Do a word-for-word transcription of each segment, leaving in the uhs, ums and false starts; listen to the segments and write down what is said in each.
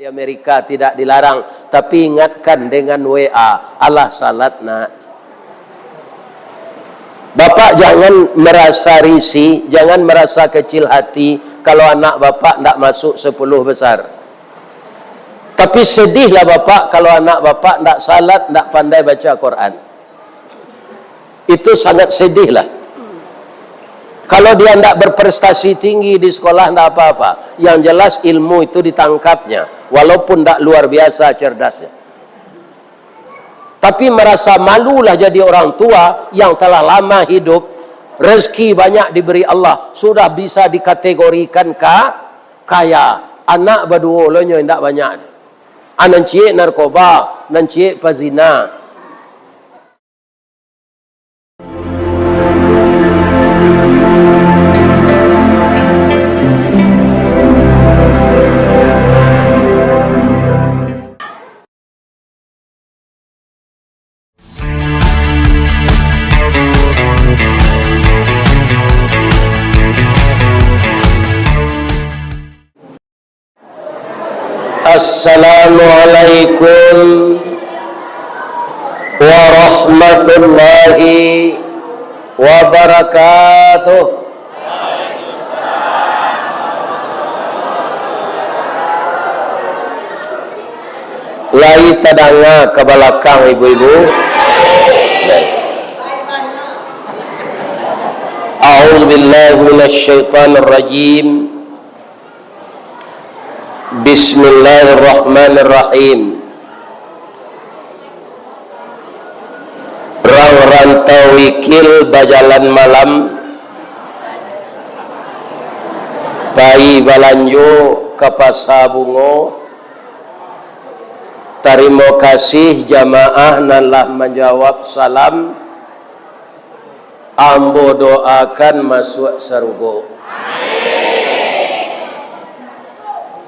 Di Amerika tidak dilarang, tapi ingatkan dengan W A, "Alah salat, Nak." Bapak jangan merasa risih, jangan merasa kecil hati kalau anak bapak ndak masuk sepuluh besar. Tapi sedihlah bapak kalau anak bapak ndak salat, ndak pandai baca Quran. Itu sangat sedihlah. Kalau dia ndak berprestasi tinggi di sekolah, ndak apa-apa. Yang jelas ilmu itu ditangkapnya, walaupun ndak luar biasa cerdasnya. Tapi merasa malulah jadi orang tua yang telah lama hidup, rezeki banyak diberi Allah, sudah bisa dikategorikan ka-, kaya. Anak baduo lo nyo indak banyak. Anan ciek narkoba, nan ciek pazina. Assalamualaikum warahmatullahi wabarakatuh. Lai tadanga ka balakang, ibu-ibu? A'udzu billahi minasy syaithanir rajim. Bismillahirrahmanirrahim. Rang rantau ikil bajalan malam, pai balanjo ka Pasa Bungo. Tarimo kasih jamaah nan lah manjawab salam. Ambo doakan masuak sarugo.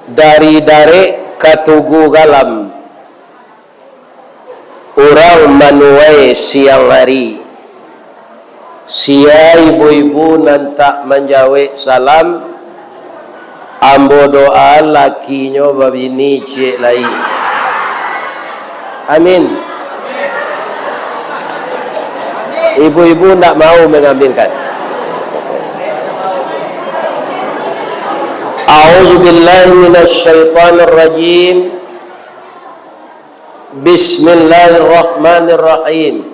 Dari darek ka tugu galam, urang manuai siang ari. Sia ibu-ibu nan tak manjawek salam, ambo doa lakinyo babini ciek lai. Amin. Ibu-ibu ndak mau mengaminkan. A'udzubillahi minasyaitonirrajim. Bismillahirrahmanirrahim.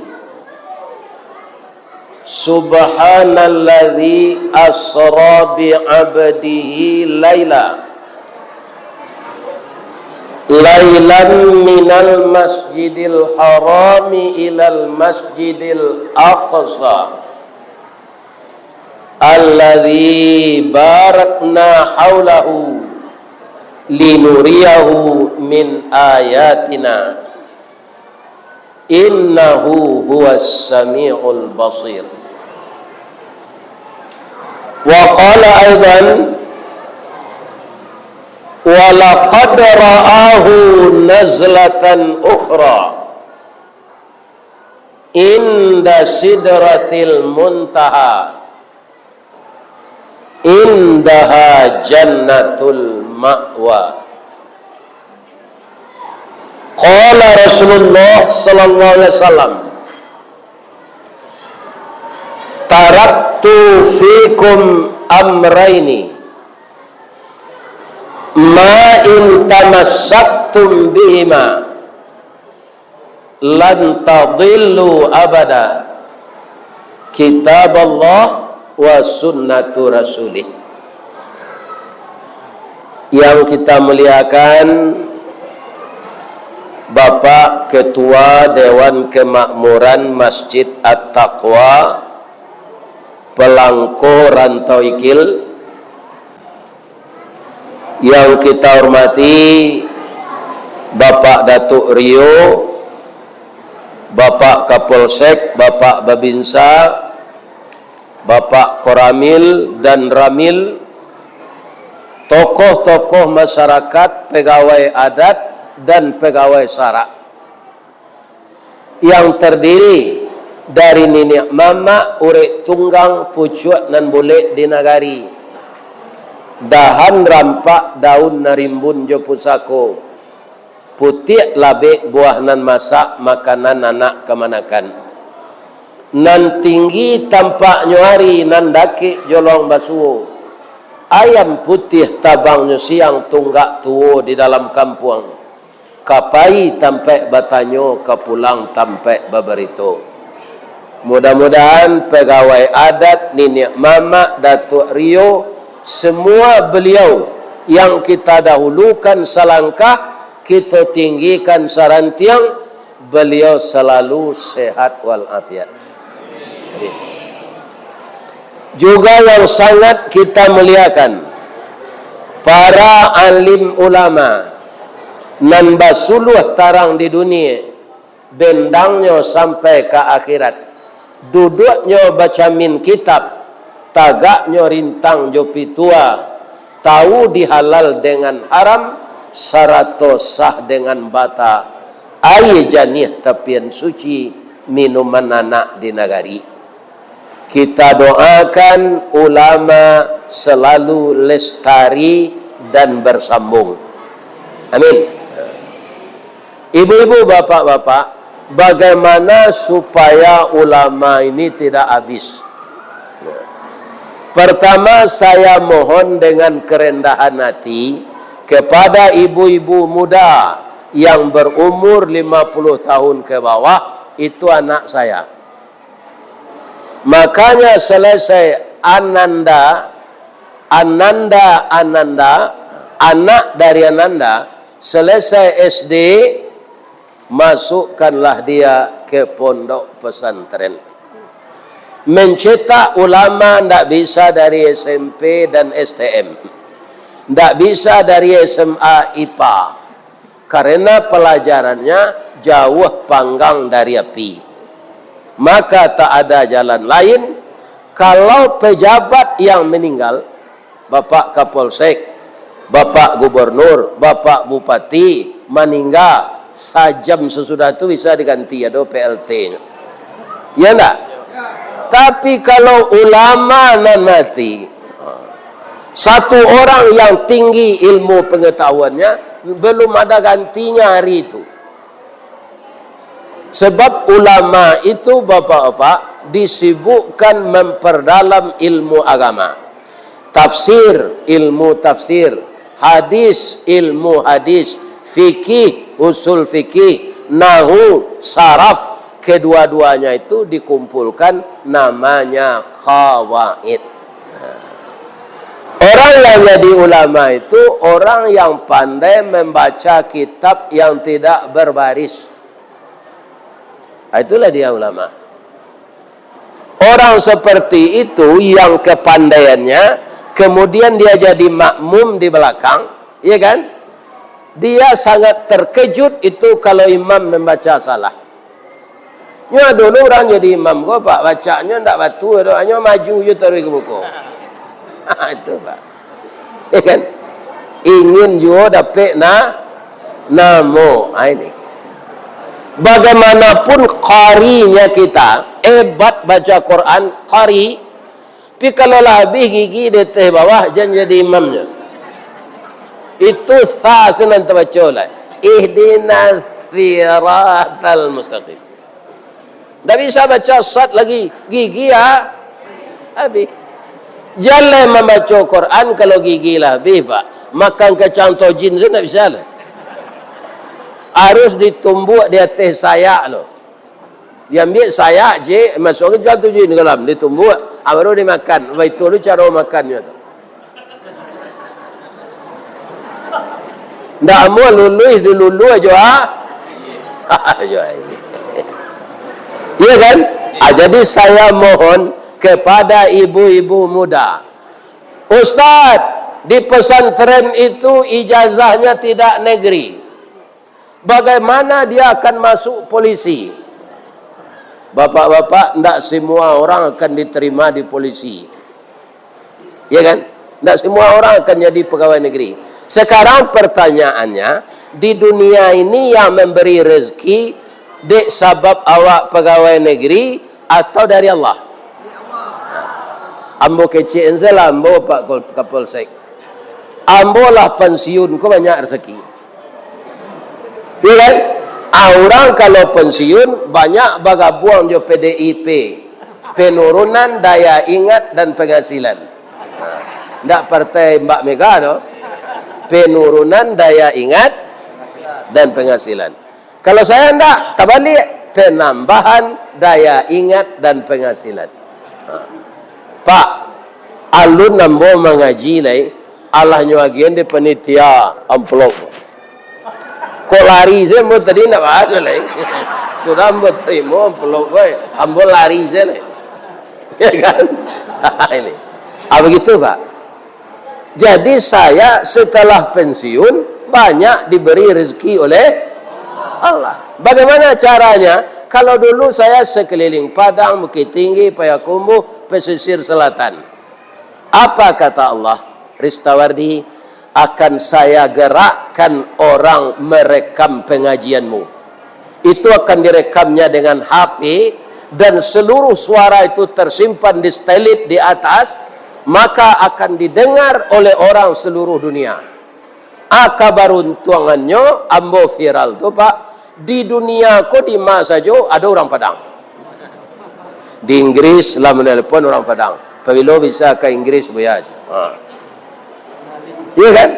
Subhanalladzi asra bi 'abdihi laila, lailan minal masjidil harami ilal masjidil aqsa, alladzi barakna haulahu linuriyahu min ayatina. Innahu huwas sami'ul basir. Wa qala aidan, wa laqad ra'ahu nazlatan ukhra inda sidratil muntaha. Indaha jannatul ma'wa. Qala Rasulullah sallallahu alaihi wasallam, "Taraktu fikum amraini, ma in tamassaktum bihima, lan tadillu abada, kitaballah wa sunnatu rasulih." Yang kita muliakan, Bapak Ketua Dewan Kemakmuran Masjid At-Taqwa, Pelangko Rantau Ikil, yang kita hormati Bapak Datuk Rio, Bapak Kapolsek, Bapak Babinsa, Bapak Koramil dan Ramil, tokoh-tokoh masyarakat, pegawai adat, dan pegawai sarak. Yang terdiri dari niniak mamak, urek tunggang, pucuak nan bulek di nagari, dahan rampak, daun nan rimbun jo pusako, Putiak labek buah nan masak, makanan anak kamanakan. Nan tinggi tampaknyo ari, nan dakek jolong basuo. Ayam putiah tabangnyo siang, tunggak tuo di dalam kampuang. Ka pai tampaik batanyo, ka pulang tampaik babarito. Mudah-mudahan pegawai adat, niniak mamak, Datuak Rio, semua beliau yang kita dahulukan salangkah, kita tinggikan sarantiang, beliau selalu sehat walafiat. Juga yang sangat kita muliakan, para alim ulama nan basuluah tarang di dunia, bendangnyo sampai ka akhirat, duduaknyo bacamin kitab, tagaknyo rintang jo pitua, tahu di halal dengan haram, sarato sah dengan bata, aia janiah tapian suci, minuman anak di nagari. Kita doakan ulama selalu lestari dan bersambung. Amin. Ibu-ibu, bapak-bapak, bagaimana supaya ulama ini tidak habis? Pertama, saya mohon dengan kerendahan hati kepada ibu-ibu muda yang berumur lima puluh tahun ke bawah, itu anak saya. Makanya selesai Ananda, Ananda, Ananda, anak dari Ananda, selesai S D, masukkanlah dia ke pondok pesantren. Mencetak ulama ndak bisa dari S M P dan S T M. Ndak bisa dari S M A I P A. Karena pelajarannya jauh panggang dari api. Maka tak ada jalan lain, kalau pejabat yang meninggal, Bapak Kapolsek, Bapak Gubernur, Bapak Bupati, maningga, sajam sasudah tu bisa diganti, ado P L T-nyo. Ya ndak? Tapi kalau ulama nan mati, satu orang yang tinggi ilmu pengetahuannya, belum ada gantinya hari itu. Sebab ulama itu, bapak-bapak, disibukkan memperdalam ilmu agama. Tafsir, ilmu tafsir. Hadis, ilmu hadis. Fikih, usul fikih. Nahu, saraf. Kedua-duanya itu dikumpulkan, namanya qawaid. Orang yang jadi ulama itu orang yang pandai membaca kitab yang tidak berbaris. Ah, itulah dia ulama. Orang seperti itu yang kepandaiannya, kemudian dia jadi makmum di belakang, ya kan? Dia sangat terkejut itu kalau imam membaca salah. Nyo dulu urang jadi imam ko, Pak, bacanyo ndak batua doh, hanyo maju jo taruih ka muko. Itu, Pak. Ya kan? Ingin juo dapek na-, namo. Ha, ini. Bagaimanapun qarinya kita, hebat baca Quran, qari, tapi kalau lah habih gigi di ateh bawah, jan jadi imamnyo. Itu sa sinan tabaco lah. Ihdinas siratal mustaqim. Ndak bisa baca sad lagi. Gigi ha-, habih. Jan lai mambaco Quran kalau gigi lah habih, Pak. Makan kacang tojin tu ndak bisa lah. Harus ditumbuak di ateh sayak lo. Diambiak sayak, cik, masuakan kacang tojin ka dalam, ditumbuak, ah, baru dimakan. Baitu tu caro makannyo tu. Ndak amuah luluih diluluih jo a-, jo aia. Iya kan? Ah, jadi saya mohon kepada ibu-ibu muda. Ustaz, di pesantren itu ijazahnya tidak negeri. Bagaimana dia akan masuk polisi? Bapak-bapak, ndak semua orang akan diterima di polisi. Ya kan? Ndak semua orang akan jadi pegawai negeri. Sekarang pertanyaannya, di dunia ini yang memberi rezeki, dek sabab awak pegawai negeri atau dari Allah? Ambo kecek sajolah, ambo Pak Kol-, Kapolsek. Ambo lah pansiun ko banyak rezeki. Iya kan? Ah, urang kalau pensiun, banyak bagabuang jo P D I P. Penurunan daya ingat dan penghasilan. Ndak partai Mbak Mega tu. Penurunan daya ingat dan penghasilan. Kalau saya ndak, tabalik, penambahan daya ingat dan penghasilan. Ha. Pak, alun ambo mangaji lai, alahnyo agian di panitia amplop. Kok lari saja ambo tadi, ndak baa lai. Sudah ambo tarimo amplop, boy. Ambo lari saja lai. Ya kan? Ini. Ah, begitu, Pak. Jadi, saya setelah pensiun banyak diberi rezeki oleh Allah. Bagaimana caranya? Kalau dulu saya sekeliling Padang, Bukittinggi, Payakumbuh, pesisir selatan. Apa kata Allah? Ristawardi, "Akan saya gerakkan orang merekam pengajianmu." Itu akan direkamnya dengan H P, dan seluruh suara itu tersimpan di stelit di atas, maka akan didengar oleh orang seluruh dunia. Ah, kabaruntuangannyo, ambo viral tu, Pak, di dunia ko di ma sajo ado urang Padang. Di Inggris lah manelepon urang Padang. Pabilo bisa ka Inggris, Buya? Ha. Iya kan?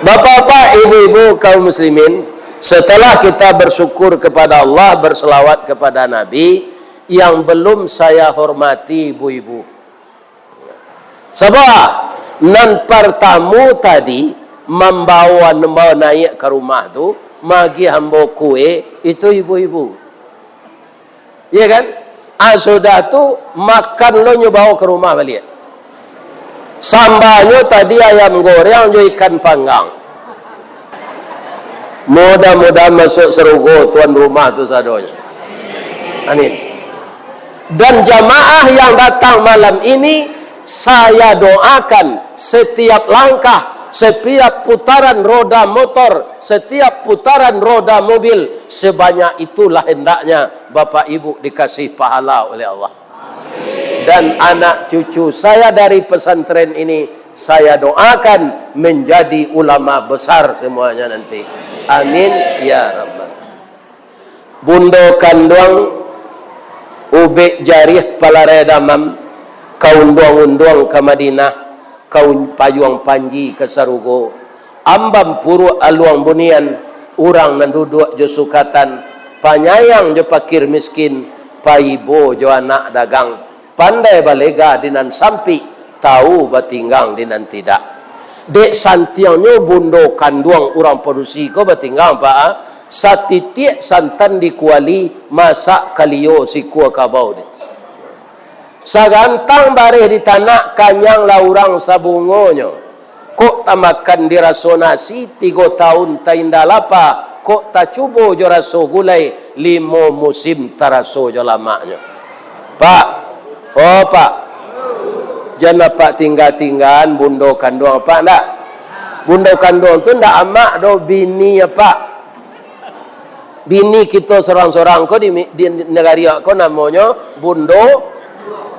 Bapak-bapak, ibu-ibu, kaum muslimin, setelah kita bersyukur kepada Allah, berselawat kepada Nabi, yang belum saya hormati ibu-ibu. Sabab nan partamo tadi mambawa, mambawa naiak ka rumah tu, magiah ambo kue, itu ibu-ibu. Iya kan? Ah, sudah tu, makan lo nyo bawa ka rumah baliak. Sambanyo tadi ayam goreng jo ikan panggang. Mudah-mudahan masuk sarugo tuan rumah tu sadonyo. Amin. Dan jamaah yang datang malam ini, saya doakan setiap langkah, setiap putaran roda motor, setiap putaran roda mobil, sebanyak itulah hendaknya Bapak Ibu dikasih pahala oleh Allah. Dan anak cucu saya dari pesantren ini, saya doakan menjadi ulama besar semuanya nanti. Amin, ya rabbal. Bundo kanduang, ubek jariah palarai damam, ka unduang-unduang ka Madinah, ka un-, payuang panji ka sarugo, ambam puruak aluang bunian, urang nan duduak jo sukatan, panyayang jo pakir miskin, paibo jo anak dagang, pandai balega di nan sampik, tawu batinggang di nan tidak. Dek santiangnyo bundo kanduang urang padusi ko batinggang, Pak, ah. Satitiak santan di kuali, masak kalio sikua kabau di. Sagantang bareh di tanak, kanyang lah urang sabungonyo. Kok tamakan diraso nasi, tigo taun tainda lapa, kok tacubo jo raso gulai, limo musim taraso jo lamaknyo. Pak, oh Pak, jan Apak tingga-tinggaan bundo kanduang Apak, ndak? Bundo kanduang tu ndak amak doh, bini Apak. Bini kito sorang-sorang ko di mi-, di nagari awak ko namonyo bundo.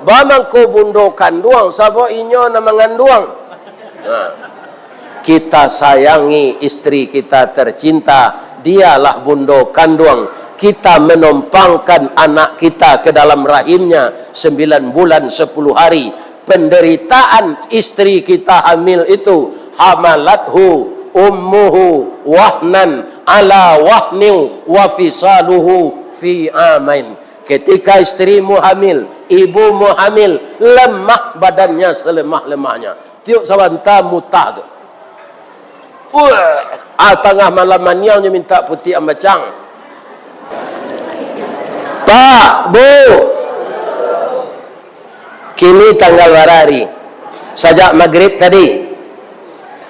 Baa mangko bundo kanduang, sabab inyo nan manganduang. Nah, kita sayangi istri kita tercinta, dialah bundo kanduang. Kita menompangkan anak kita ke dalam rahimnya sembilan bulan sepuluh hari. Penderitaan istri kita hamil itu, hamalathu ummuhu wahnan ala wahnin wa fisaluhu fi amain. Ketika istrimu hamil, ibumu hamil, lemah badannya selemah-lemahnya. Tiok sabanta mutah tu. Wah, ah, tangah malam maniang nyo minta putiak ambacang. Pak, Bu, kini tanggal bara hari? Sajak magrib tadi.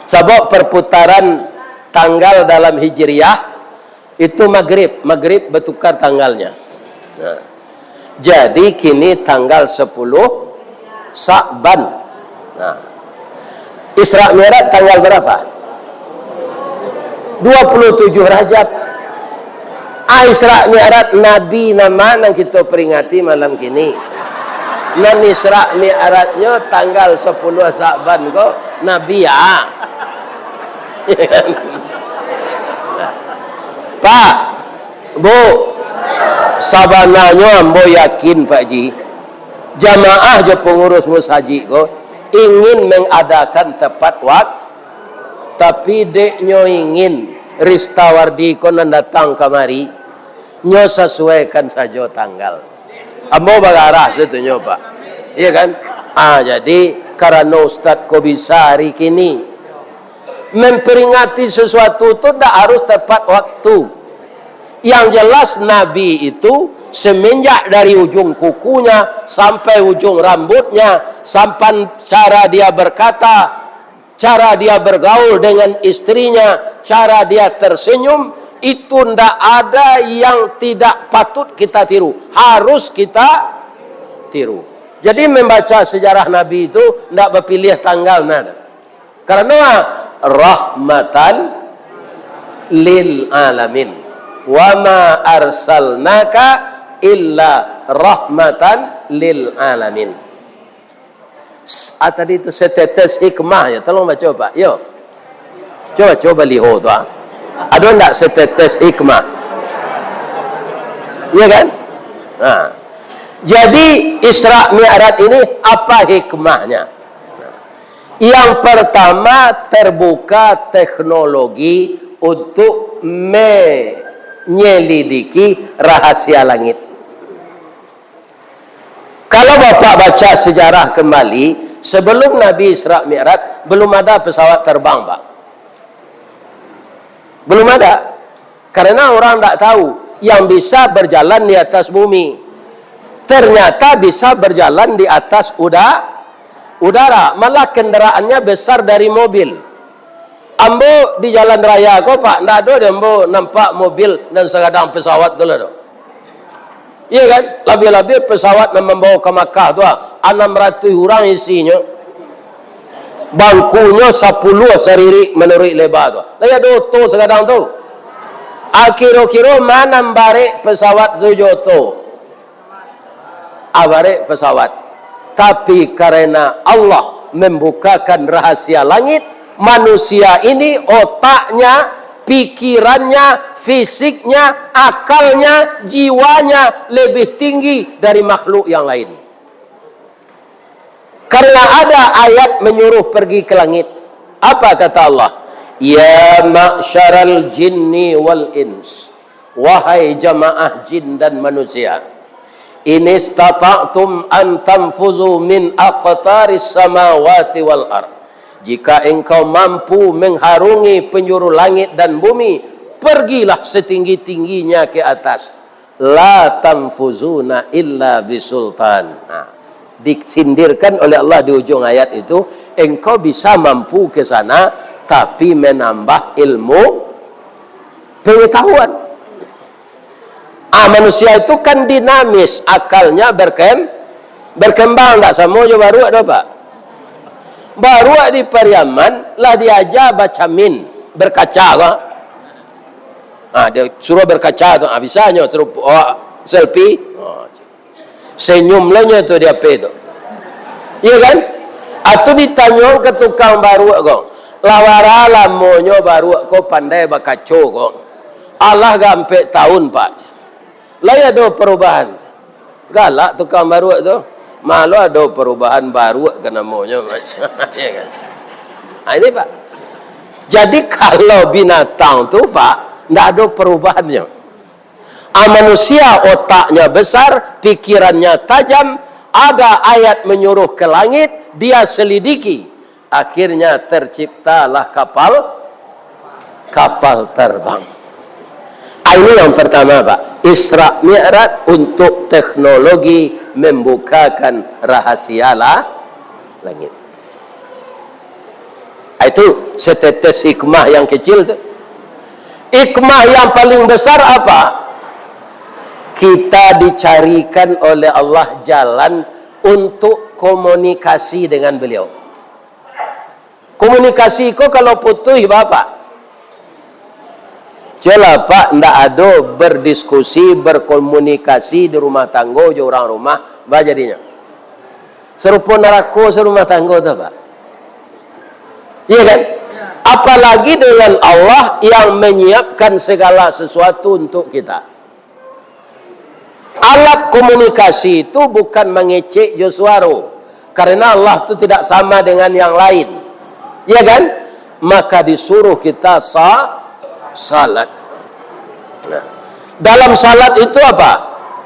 Sabab perputaran tanggal dalam Hijriah itu magrib, magrib batukar tanggalnya. Nah. Jadi, kini tanggal sepuluh Sa'ban. Nah. Isra Mi'raj tanggal berapa? Dua puluh tujuh Rajab. Ah, Isra Mi'raj Nabi nan ma nan kito peringati malam kini. Nan Isra Mi'rajnyo tanggal sepuluh Sa'ban ko, Nabi ya. Pak, Bu, sabananyo ambo yakin, Pak Ji, jamaah jo pangurus musajik ko ingin mangadakan tapat wak-, tapi dek nyo ingin Ristawardi ko nan datang kamari, nyo sasuaikan sajo tanggal. Ambo bagarah satunyo, Pak. Iya kan? Ah, jadi, karano Ustaz ko bisa hari kini, memperingati sesuatu tu ndak harus tepat waktu. Yang jelas, Nabi itu semenjak dari ujung kukunya sampai ujung rambutnya, sampan cara dia berkata, cara dia bergaul dengan istrinya, cara dia tersenyum, itu ndak ada yang tidak patut kita tiru. Harus kita tiru. Jadi, membaca sejarah Nabi itu ndak bapiliah tanggal, nah. Karena rahmatan lil alamin. Wa ma arsalnaka illa rahmatan lil alamin. S-, ah, tadi tu setetes hikmah ya. Tolong baca, Pak. Yo. Coba, coba liho tu, ah. Ada ndak setetes hikmah? Iya kan? Nah. Jadi, Isra Mi'raj ini apa hikmahnya? Yang pertama, terbuka teknologi untuk menyelidiki rahasia langit. Kalau Bapak baca sejarah kembali, sebelum Nabi Isra Mi'raj, belum ada pesawat terbang, Pak. Belum ada. Karena orang ndak tahu yang bisa berjalan di atas bumi. Ternyata bisa berjalan di atas uda-, udara. Malah kendaraannya besar dari mobil. Ambo di jalan raya ko, Pak, ndak ado di ambo nampak mobil nan sagadang pesawat tu lah tu. Iya kan? Labiah-labiah pesawat nan mambawa ka Makkah tu, ah, anam ratuih urang isinyo. Bangkunyo sapuluah saririk manuruik leba tu. Lah, iyo, oto sagadang tu. Ah, kiro-kiro ma nan barek pesawat tu jo oto? Ah, barek pesawat. Tapi, karena Allah membukakan rahasia langit, manusia ini otaknya, pikirannya, fisiknya, akalnya, jiwanya lebih tinggi dari makhluk yang lain. Karena ada ayat menyuruh pergi ke langit. Apa kata Allah? "Ya ma'syaral jinni wal ins, wahai jamaah jin dan manusia, in istata'tum an tanfuzu min aqtaris samawati wal ard, jika engkau mampu mengharungi penjuru langit dan bumi, pergilah setinggi-tingginya ke atas. La tanfuzuna illa bisultan." Nah, disindirkan oleh Allah di ujung ayat itu, engkau bisa mampu ke sana, tapi menambah ilmu pengetahuan. Ah, manusia itu kan dinamis, akalnya berkem-, berkembang, tak samo jo baruak doh, Pak. Baruak di Pariaman lah diaja bacamin, berkaca ko. Ah, dia suruh berkaca tu, ah, bisa nyo serupo, oh, selfie. Oh, senyum lah nyo tu di H P tu. Iya kan? Atu ditanyo ke tukang baruak ko, "Lah bara lamonyo baruak ko pandai bakaco ko?" "Alah, ka ampek tahun, Pak." "Lai ado perubahan?" "Galak tukang baruak tu. Malo ado perubahan, baruak ka namonyo." Iya kan? Nah, ini, Pak. Jadi, kalau binatang tu, Pak, ndak ado perubahannyo. Ah, manusia otaknya besar, pikirannya tajam, ada ayat menyuruh ke langit, dia selidiki. Akhirnya terciptalah kapal, kapal terbang. Ah, ini yang pertama, Pak. Isra Mi'raj untuk teknologi membukakan rahasia la-, langit. Ah, itu setetes hikmah yang kecil tu. Hikmah yang paling besar apa? Kita dicarikan oleh Allah jalan untuk komunikasi dengan Beliau. Komunikasi ko kalau putuih, Bapak. Cubolah, Pak, ndak ado berdiskusi, berkomunikasi di rumah tanggo jo urang rumah, ba jadinyo. Sarupo narako sarumah tanggo tu, Pak. Iya kan? Apalagi dengan Allah yang menyiapkan segala sesuatu untuk kita. Alat komunikasi itu bukan mangecek jo suaro, karena Allah tu tidak sama dengan yang lain, ya kan? Maka disuruh kita sa-, salat. Nah, dalam salat itu apa?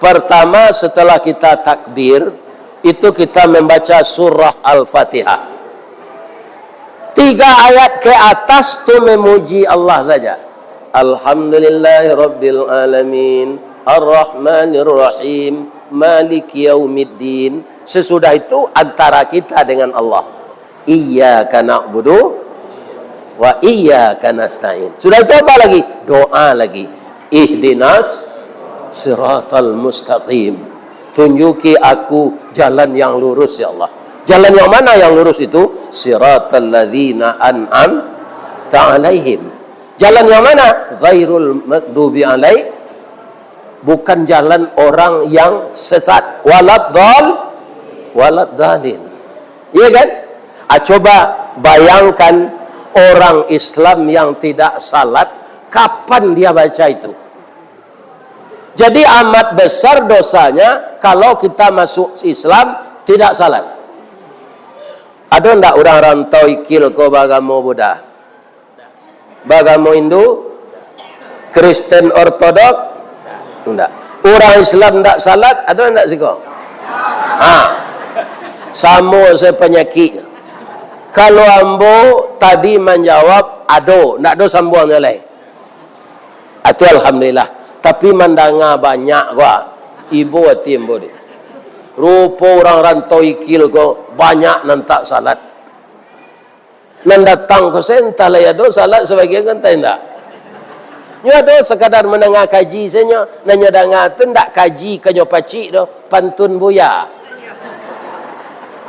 Pertama, setelah kita takbir, itu kita membaca surah Al-Fatihah. Tiga ayat ke atas tu memuji Allah saja. Alhamdulillahirabbil alamin, arrahmanirrahim, maliki yaumiddin. Sesudah itu antara kita dengan Allah. Iyyaka na'budu wa iyyaka nasta'in. Sudah itu apa lagi? Doa lagi. Ihdinas siratal mustaqim. Tunjuki aku jalan yang lurus, ya Allah. Jalan yang mana yang lurus itu? Siratal ladzina an'amta alaihim. Jalan yang mana? Ghairul maghdubi alaih-, bukan jalan orang yang sesat. Walad dal-, walad dalin. Iya kan? Ah, coba bayangkan orang Islam yang tidak salat, kapan dia baca itu? Jadi amat besar dosanya kalau kita masuk Islam tidak salat. Ado ndak urang rantau ikil ko baagamo Buddha? Baagamo Hindu? Kristen Ortodok? Ndak. Urang Islam ndak salat, ado ndak siko? Ha. Samo se panyakik. Kalau ambo tadi manjawab, ado, ndak ado sambuangnyo lai. Atu alhamdulillah. Tapi mandanga banyak ko, ibo ati ambo ni. Rupo urang rantau ikil ko, banyak nan tak salat. Nan datang ko se, antah lai ado salat sabagian kan, antah indak. Nyo ado sakadar mandanga kaji se nyo, nan nyo danga tu ndak kaji ka nyo pacik doh, pantun buya.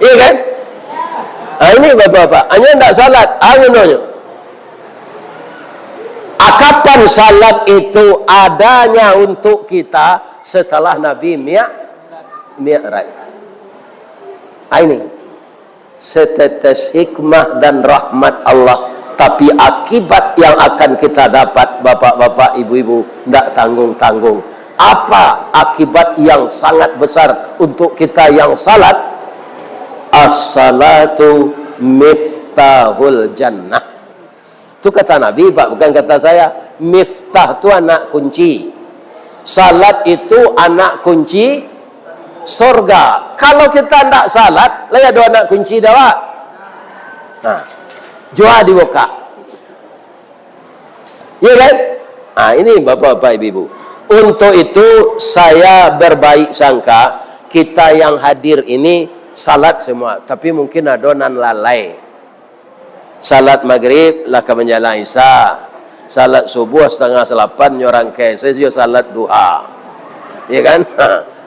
Iya kan? Ah, ini bapak-bapak, hanyo ndak salat, ah, gunonyo. Ah, kapan salat itu adanya untuk kita? Setelah Nabi Mi'raj. Ah, ini. Setetes hikmah dan rahmat Allah, tapi akibat yang akan kita dapat, bapak-bapak, ibu-ibu, ndak tanggung-tanggung. Apa akibat yang sangat besar untuk kita yang salat? As-salatu miftahul jannah. Tu kata Nabi, Pak, bukan kata saya. Miftah tu anak kunci. Salat itu anak kunci sorga. Kalau kita ndak salat, lai ado anak kunci dah, Pak? Nah, jua dibuka. Ya kan? Nah, ini bapak-bapak, ibu-ibu. Untuk itu, saya berbaik sangka, kita yang hadir ini salat semua. Tapi mungkin ado nan lalai. Salat magrib lah ka manjalang isya. Salat subuh satangah salapan nyo rangkai se jo salat duha. Ya kan?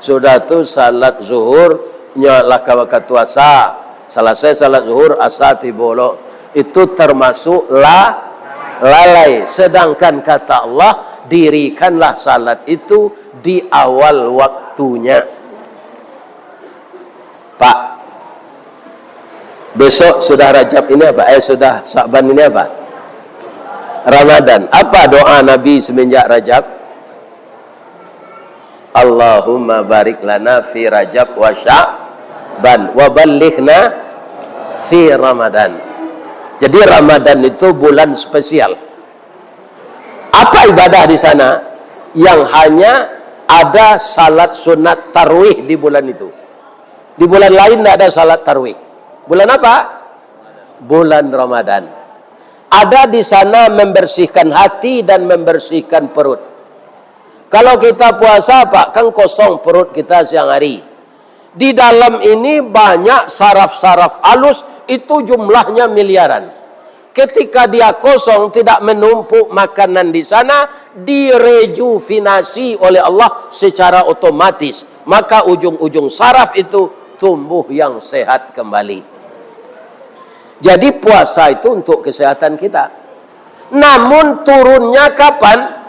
Sudah tu salat zuhur nyo lah ka wakatu asa. Salasai salat zuhur, asa tibo lo. Itu termasuk la-, lalai. Sedangkan kata Allah, dirikanlah salat itu di awal waktunya. Pak, besok sudah Rajab ini apa? Eh, sudah Sa'ban ini apa? Ramadan. Apa doa Nabi semenjak Rajab? Allahumma barik lana fi Rajab wa Sya'ban wa ballighna fi Ramadan. Jadi Ramadan itu bulan spesial. Apa ibadah di sana? Yang hanya ada salat sunat tarawih di bulan itu. Di bulan lain tidak ada salat tarawih. Bulan apa? Bulan Ramadan. Ada di sana membersihkan hati dan membersihkan perut. Kalau kita puasa, Pak, kan kosong perut kita siang hari. Di dalam ini banyak saraf-saraf alus, itu jumlahnya miliaran. Ketika dia kosong, tidak menumpuk makanan di sana, direjuvinasi oleh Allah secara otomatis. Maka ujung-ujung saraf itu tumbuh yang sehat kembali. Jadi puasa itu untuk kesehatan kita. Namun turunnya kapan?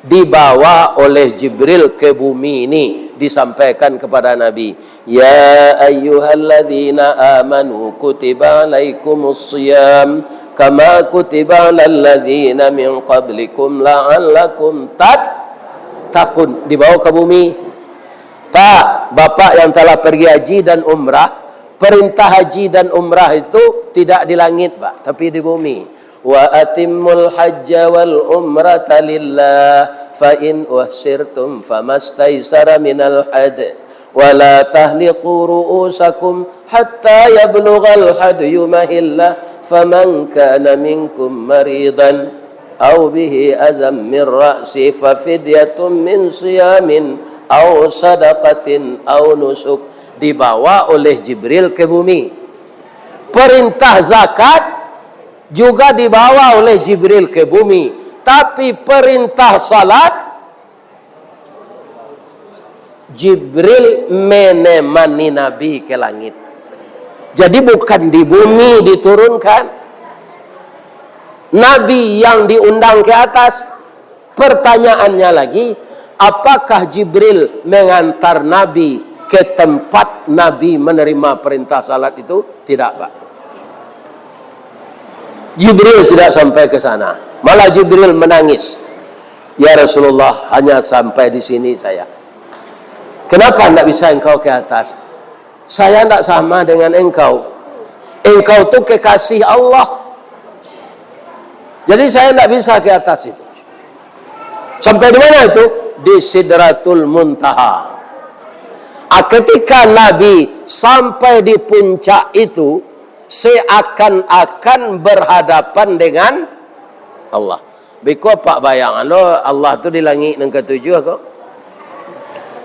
Dibawa oleh Jibril ke bumi ini, disampaikan kepada Nabi, "Ya ayyuhalladzina amanu kutiba alaikumus siyam, kama kutiba alal ladzina min qablikum la'allakum tattaqun. Dibawa ke bumi. Pak, bapak yang telah pergi haji dan umrah, perintah haji dan umrah itu tidak di langit, Pak, tapi di bumi. Wa atimmul hajja wal umrata lillah, fa in uhsirtum famastaisara minal had, wa la tahliqu ru'usakum hatta yablughal hadyu mahillah, faman kana minkum maridan aw bihi azam min ra'si fa fidyatun min siyamin aw sadaqatin aw nusuk. Dibawa oleh Jibril ke bumi. Perintah zakat juga dibawa oleh Jibril ke bumi, tapi perintah salat, Jibril menemani Nabi ke langit. Jadi bukan di bumi diturunkan. Nabi yang diundang ke atas. Pertanyaannya lagi, apakah Jibril mengantar Nabi ke tempat Nabi menerima perintah salat itu? Tidak, Pak. Jibril tidak sampai ke sana. Malah Jibril menangis. "Ya Rasulullah, hanya sampai di sini saya." "Kenapa ndak bisa engkau ke atas?" "Saya ndak sama dengan engkau. Engkau tu kekasih Allah. Jadi saya ndak bisa ke atas itu." Sampai di mana itu? Di Sidratul Muntaha. Ah, ketika Nabi sampai di puncak itu, seakan-akan berhadapan dengan Allah. Biko Pak bayang lo, Allah tu di langik nan katujuah ko.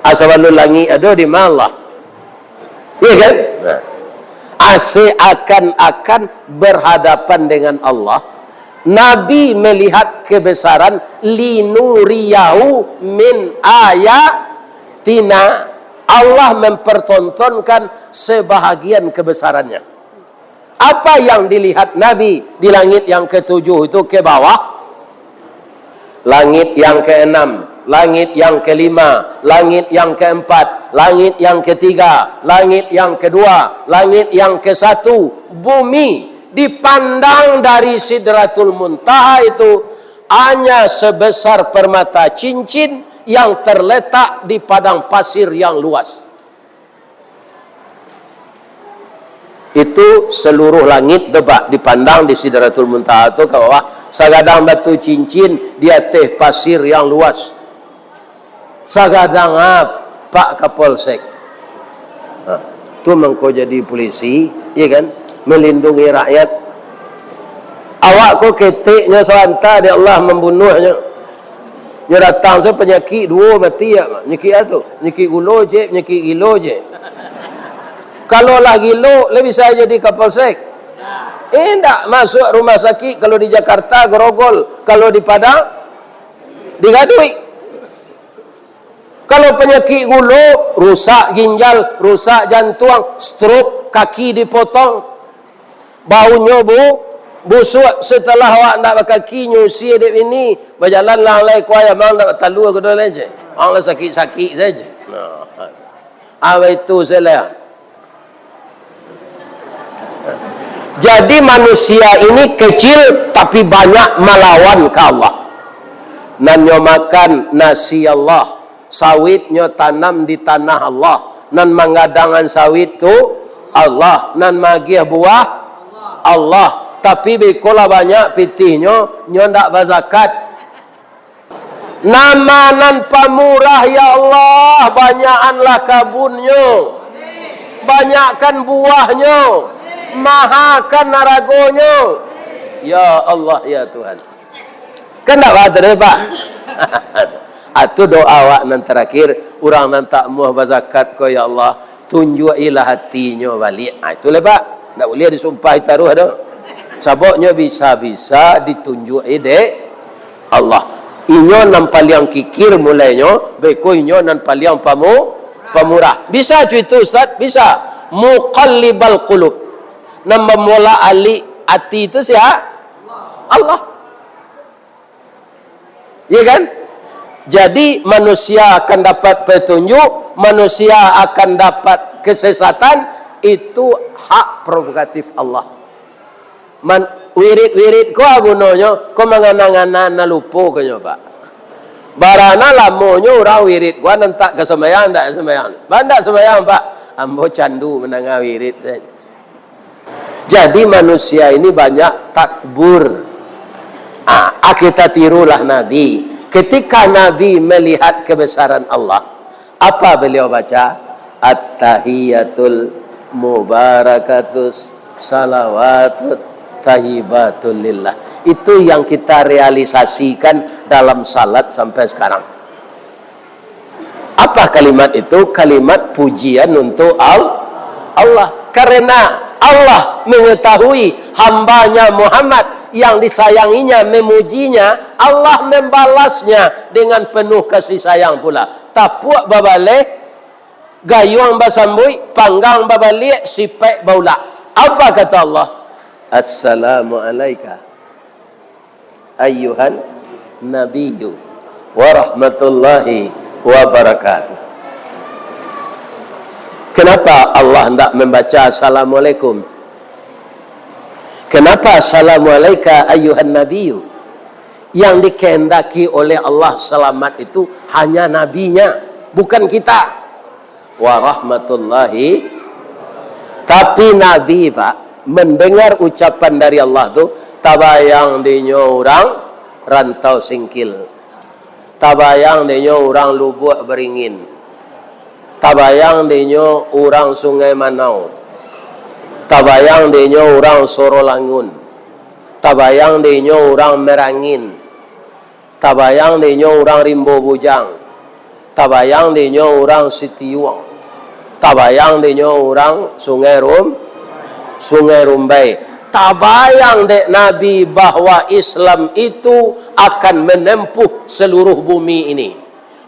Asa balun langik ado di ma Allah. Iya kan? Nah. Asa akan-akan berhadapan dengan Allah. Nabi melihat kebesaran, linuriyahu min ayatina. Allah mempertontonkan sebahagian kebesarannya. Apa yang dilihat Nabi di langit yang ketujuh itu ke bawah? Langit yang keenam, langit yang kelima, langit yang keempat, langit yang ketiga, langit yang kedua, langit yang kesatu, bumi. Dipandang dari Sidratul Muntaha itu hanya sebesar permata cincin yang terletak di padang pasir yang luas. Itu seluruh langit tu, Pak, dipandang di Sidratul Muntaha tu ka bawah, sagadang batu cincin di ateh pasir yang luas. Sagadang, ah, Pak Kapolsek. Ha, tu mangko jadi polisi, iya kan? Melindungi rakyat. Awak ko keteknyo sawanta dek Allah mambunuahnyo. Nyo datang se panyakik duo mati, ya, panyakik a tu? Panyakik gulo je, panyakik gilo je. Kalau lah gilo, lai bisa jadi Kapolsek? Indak, masuak rumah sakik, kalau di Jakarta, Grogol, kalau di Padang, di Gaduik. Kalau panyakik gulo, rusak ginjal, rusak jantuang, stroke, kaki dipotong. Baunyo bu-, busuak, setelah awak ndak bakaki, nyusi dek bini, bajalan lah lai kuaik, amang ndak batalua, kudo lai je. Ang lah sakik-sakik saja. Nah. Apa itu salah? Jadi manusia ini kecil tapi banyak malawan ka Allah. Nan nyo makan nasi Allah, sawit nyo tanam di tanah Allah, nan manggadangan sawit tu Allah, nan magiah buah Allah. Tapi beko lah banyak pitihnyo, nyo ndak bazakat. Nama nan pamurah, ya Allah, banyakanlah kabunnyo, banyakkan buahnyo, mahakan aragonyo. Ya Allah, ya Tuhan. Kan ndak batul, Pak? Atu doa awak nan tarakhir, urang nan tak muah bazakat ko, ya Allah, tunjuak-ilah hatinyo baliak. Ha, itu lah, Pak. Ndak buliah disumpahi taruah doh. Sabab nyo bisa-bisa ditunjuak-i dek Allah. Inyo nan paliang kikir mulainyo, beko inyo nan paliang pamu-, pamurah. Bisa cu itu, Ustaz? Bisa. Muqallibal qulub. Nan mambolak-alik ati itu sia? Allah. Ya kan? Jadi, manusia akan dapat petunjuk, manusia akan dapat kesesatan, itu hak prerogatif Allah. Man-, Wirid-wirid ko a gunonyo, ko mangana-ngana nan lupo ko nyo, Pak. Barana lamonyo urang wirid ko a nan tak ka sumbayang, ndak sumbayang. Ba ndak sumbayang, Pak? Ambo candu mandanga wirid sajo. Jadi manusia ini banyak takbur. Ah, ah, kita tirulah Nabi. Ketika Nabi melihat kebesaran Allah, apa beliau baca? At-tahiyatul mubarakatus salawatut thayyibatul lillah. Itu yang kita realisasikan dalam salat sampai sekarang. Apa kalimat itu? Kalimat pujian untuk Al-, Allah. Karena Allah mengetahui hambanya Muhammad yang disayanginya memujinya, Allah membalasnya dengan penuh kasih sayang pula. Tapuak babaleh, gayuang basambuik, panggang babaliak, sipek baulak. Apa kata Allah? "Assalamu alaika ayyuhan nabiyyu warahmatullahi wabarakatuh." Kenapa Allah ndak membaca "Assalamualaikum"? Kenapa "Assalamu alaika ayyuhan nabiyyu"? Yang dikehendaki oleh Allah selamat itu hanya nabinya, bukan kita. Warahmatullahi. Tapi Nabi, Pak, mendengar ucapan dari Allah tu, tabayang dinyo urang Rantau Singkil. Tabayang dinyo urang Lubuak Beringin. Tabayang dinyo urang Sungai Manau. Tabayang dinyo urang Sorolangun. Tabayang dinyo urang Merangin. Tabayang dinyo urang Rimbo Bujang. Tabayang dinyo urang Sitiuang. Tabayang dinyo urang Sungai Rum-, Sungai Rumbai. Tabayang dek Nabi bahwa Islam itu akan menempuh seluruh bumi ini.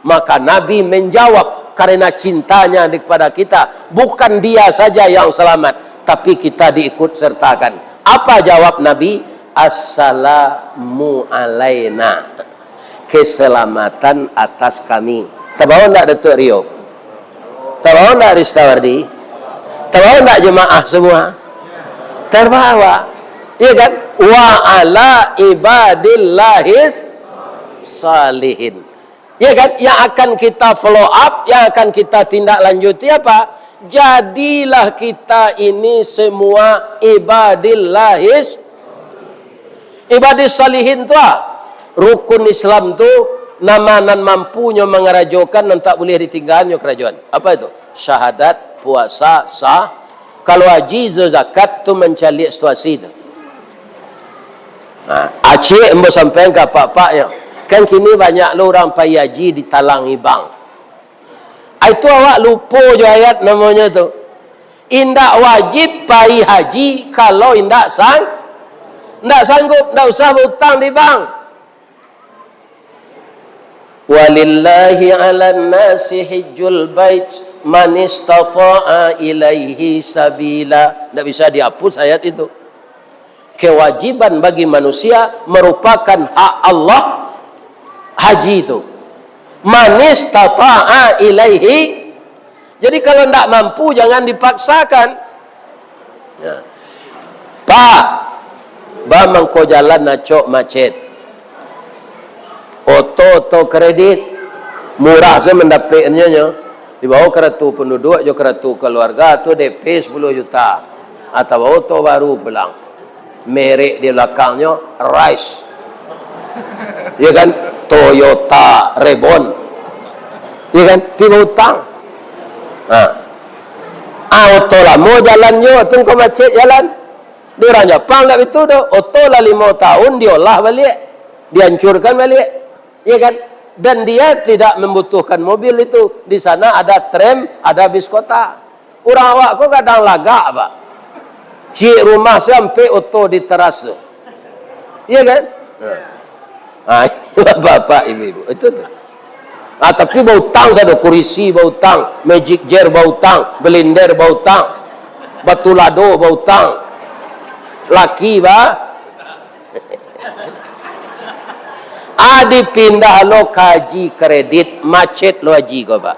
Maka Nabi menjawab karena cintanya kepada kita. Bukan dia saja yang selamat, tapi kita diikut sertakan. Apa jawab Nabi? "Assalamu alaina." Keselamatan atas kami. Tabawa ndak Datuk Rio? Tabawa ndak Ristawardi? Tabawa ndak jemaah semua? Terbawa. Iya kan? "Wa ala ibadillahis salihin." Ya kan? Yang akan kita follow up, yang akan kita tindak lanjuti apa? Jadilah kita ini semua ibadillahis, ibadis salihin tu ah. Rukun Islam tu, nama nan mampunyo mangarajokan, nan tak buliah ditinggaannyo karajoan. Apa itu? Syahadat, puasa, sah. Kalau haji, zakat tu mancaliak situasi tu. Nah, acik ambo sampaian ka apak-apaknyo. Kan kini banyak lo urang pai haji ditalangi bank. Ah, itu awak lupo jo ayat namonyo tu. Indak wajib pai haji kalau indak sang-, indak sanggup, indak usah bautang di bank. "Walillahi 'alan nasi hijjul bait man istata'a ilaihi sabila." Ndak bisa dihapus ayat itu. Kewajiban bagi manusia merupakan hak Allah haji itu. Man istata'a ilaihi. Jadi kalau ndak mampu, jangan dipaksakan. Ya. Pak, ba mangko jalan acok macet. Oto, oto kredit, murah se mandapeknyo nyo. Dibawa karatu penduduk jo karatu keluarga tu D P sepuluh juta. Atau oto baru pulang. Merek di balakangnyo Rise. Ya kan? Toyota Reborn. Ya kan? Pi bautang. Ha. Ah, oto lamo jalannyo, tu ko macet jalan. Di urang Japang ndak bitu doh. Oto lah limo tahun diolah baliak, dihancurkan baliak. Ya kan? Dan dia tidak membutuhkan mobil itu. Di sana ada tram, ada bis kota. Urang awak ko kadang lagak, Pak. Ciek rumah se ampek oto di teras tu. Iya kan? Nah. Ah, ini bapak-bapak, ibu-ibu. Itu tu. Ah, tapi bautang sado, kurisi bautang, magic jar bautang, blender bautang, batu lado bautang. Laki, ba. Ah, dipindah lo ka haji kredit, macet lo haji ko, Pak.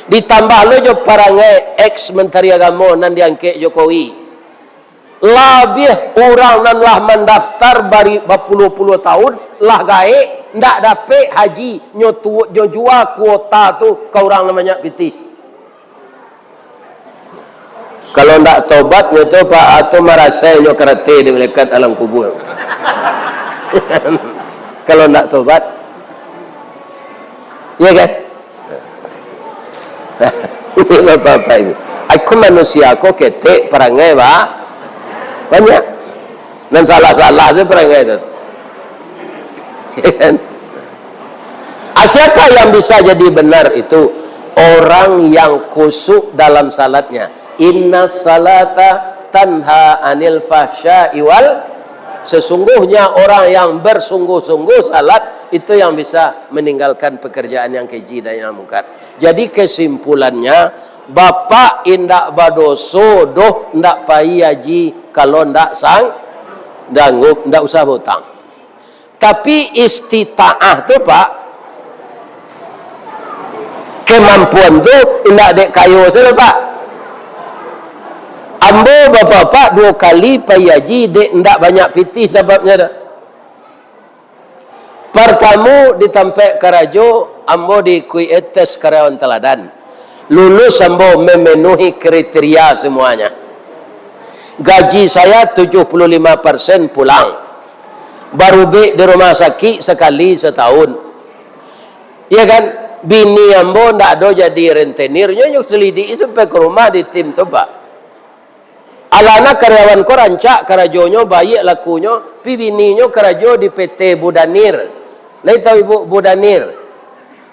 Ditambah lo jo parangai ex Menteri Agamo nan diangkek Jokowi. Labiah urang nan lah mandaftar bari bapuluah-puluah tahun, lah gaek, ndak dapek haji, nyo tu, nyo jua kuota tu ka urang nan banyak pitih. Kalau ndak tobat nyo tu, Pak, atau marasai nyo karate di malaikat alam kubur. Kalau ndak tobat. Iya kan? Bapak-bapak ibu. Aku manusia ko ketek parangai ba-, banyak. Nan salah-salah tu parangai tu. Iya kan? Ah, siapa yang bisa jadi benar itu? Orang yang khusyuk dalam salatnya. Inna salata tanha anil fahsya'i wal, sesungguhnya orang yang bersungguh-sungguh salat itu yang bisa meninggalkan pekerjaan yang keji dan yang mungkar. Jadi kesimpulannya, bapak indak badoso doh, indak pai haji kalau indak sang-, sanggup, indak usah bautang. Tapi istitaah tu, Pak, kemampuan tu indak dek kayo sajo, Pak. Ambo bapak-bapak duo kali pai haji dek indak banyak pitih sababnyo tu. Partamo di tampek karajo, ambo diikuik tes karyawan taladan. Lulus ambo memenuhi kriteria semuanya. Gaji saya tujuh puluh lima persen pulang. Barubek di rumah sakik sakali satahun. Iya kan? Bini ambo ndak ado jadi rentenir, nyo, nyo selidiki sampai ka rumah di tim tu, Pak. Alana karyawan ko rancak karajonyo, baiak lakunyo, pi bininyo karajo di P T Budanir. Lai tahu ibu Budanir?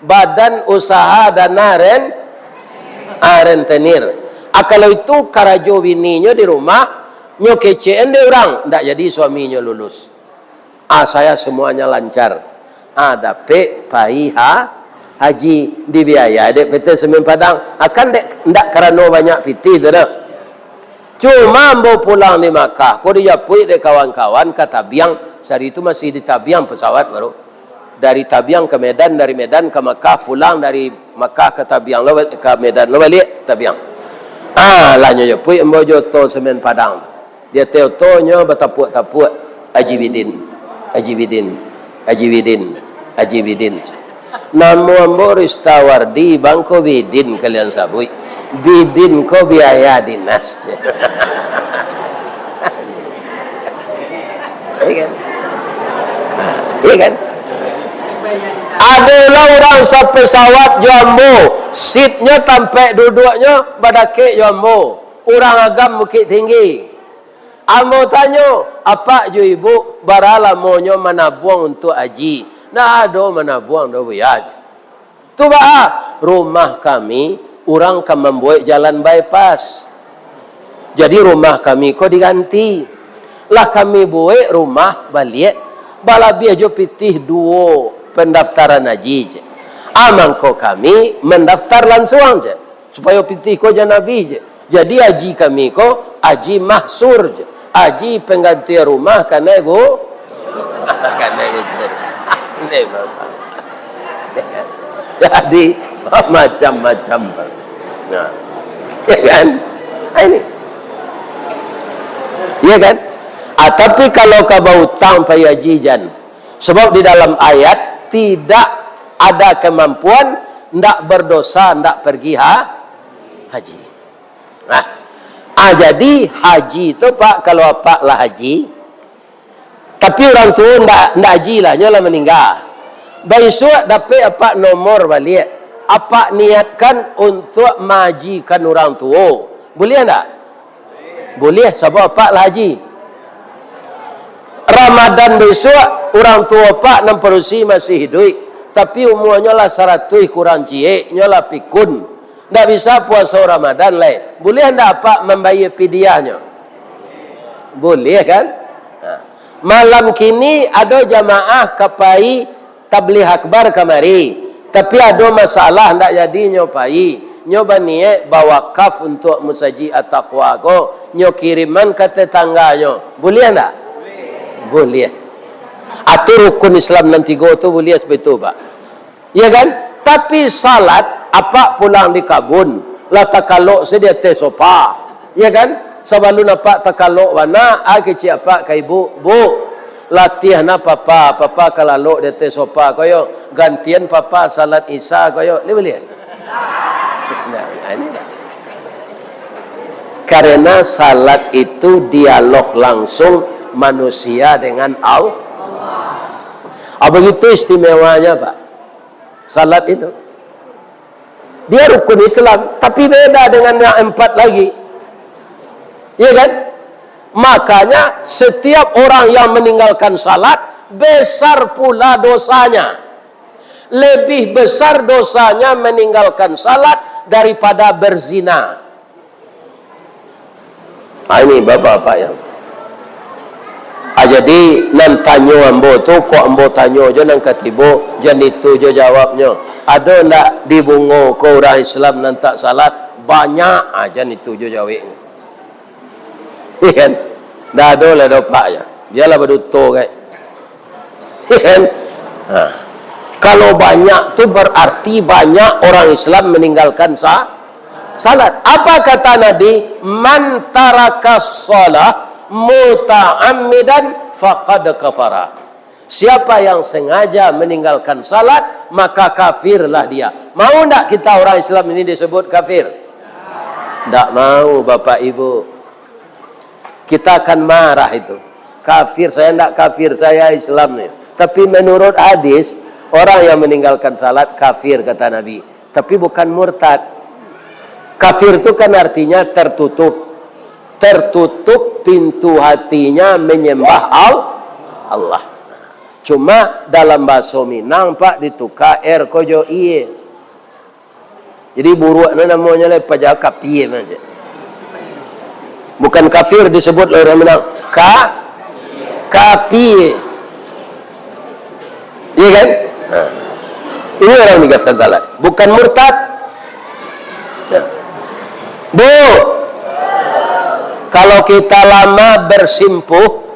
Badan Usaha Dana Ren-, ah, Rentenir. Ah, kalau itu karajo bininyo di rumah, nyo kecekan dek urang, ndak jadi suaminyo lulus. Ah, saya semuanya lancar. Ah, dapek pai ha-, haji, dibiayai dek P T Semen Padang. Ah, kan dek, ndak karano banyak pitih tu doh. Cuma ambo pulang di Makkah, ko dijapuik dek kawan-kawan ka Tabiang. Sari tu masih di Tabiang pesawat baru. Dari Tabiang ka Medan, dari Medan ka Makkah, pulang dari Makkah ka Tabiang lo, ka Medan lo baliak Tabiang. Ah, lah nyo japuik ambo jo oto Semen Padang. Di ateh otonyo batapuak-tapuak, "Haji Bidin, Haji Bidin, Haji Bidin, Haji Bidin." "Namo ambo Ristawardi, bang ko Bidin kalian sabuik. Bidin ko biaya dinas." Iya kan? Iya kan? Adolah urang sapesawat jo ambo, sitnyo tampek duduaknyo badakek jo ambo. Urang Agam Bukittinggi. Ambo tanyo, "Apak jo Ibu, bara lamonyo manabuang untuak haji?" "Ndak ado manabuang doh, Buya." "Tu baa?" "Rumah kami, urang ka mambuek jalan bypass. Jadi rumah kami ko diganti. Lah kami buek rumah baliak, balabiah jo pitih duo pandaftaran haji," cek. "Ah, mangko kami mandaftar lansuang," cek. Supayo pitih ko jan abih je. Jadi haji kami ko, haji mahsur je. Haji panggantian rumah kanai go-, kanai go-, kanai go-, jadi, macam-macam. Nah. Ya kan? Ah, ini. Ya kan? Ah, tapi kalau ka bautang pai haji jan. Sebab di dalam ayat, tidak ada kemampuan, ndak berdosa, ndak pergi ha-, haji. Nah, ah, jadi haji tu, Pak, kalau apak lah haji, tapi urang tuo ndak, ndak haji lah, nyo lah maningga. Baisuak dapek apak nomor baliak, apak niatkan untuak mahajikan urang tuo. Buliah ndak? Buliah, sabab apak lah haji. Ramadan bisuak, urang tuo apak nan padusi masih iduik, tapi umuanyo lah saratuih kurang ciek, nyo lah pikun. Ndak bisa puaso Ramadan lai. Buliah ndak apak mambayia pidiahnyo? Buliah, kan? Nah. Malam kini ado jamaah ka pai tabligh akbar kamari, tapi ado masalah ndak jadi nyo pai. Nyo baniaik bawakaf untuak Musajik At-Taqwa ko, nyo kiriman ka tetangganyo. Buliah ndak? Buliah. Atau rukun Islam nan tigo tu buliah seperti tu, Pak. Ya kan? Tapi salat, apak pulang di kabun, lah takalok se di ateh sopa. Ya kan? Sabalun apak takalok bana, a kecek apak ka ibu, "Bu, latiah na papa, papa ka lalok di ateh sofa ko yo, gantian papa salat Isya ko yo." Dia boleh? Nah, ini. Karena salat itu dialog langsung manusia dengan Allah. Ah, begitu istimewanya, Pak. Salat itu. Dia rukun Islam, tapi beda dengan yang empat lagi. Iya kan? Makanya, setiap orang yang meninggalkan salat, besar pula dosanya. Lebih besar dosanya meninggalkan salat daripada berzina. Ah, ini bapak-bapak yang, ah, jadi nan tanyo ambo tu, kok ambo tanyo jo nan katibo, jan itu jo jawabnyo. Ado ndak di Bungo ko urang Islam nan tak salat? Banyak, ah, jan itu jo jaweknyo. Iya kan? Ndak ado lah dopak ya. Biarlah baduto, kan? Kan? Ha. Kalau banyak tu berarti banyak orang Islam meninggalkan sa-, salat. Apa kata Nabi? "Man taraka shalah muta'ammidan faqad kafara." Siapa yang sengaja meninggalkan salat, maka kafirlah dia. Mau ndak kita orang Islam ini disebut kafir? Ndak mau, Bapak Ibu. Kita akan marah itu. Kafir, saya ndak kafir, saya Islam ni. Tapi menurut hadis, orang yang meninggalkan salat kafir, kata Nabi. Tapi bukan murtad. Kafir tu kan artinya tertutup. Tertutup pintu hatinya menyembah Al-, Allah. Cuma dalam bahaso Minang, Pak, dituka R ko jo I. Jadi buruak no namonyo lai paja kapie mah, cek. Bukan kafir disebut oleh orang Minang. Ka-, kapie. Iya kan? Nah. Ini orang meninggalkan salat. Bukan murtad. Nah. Bu, kalau kita lama bersimpuh,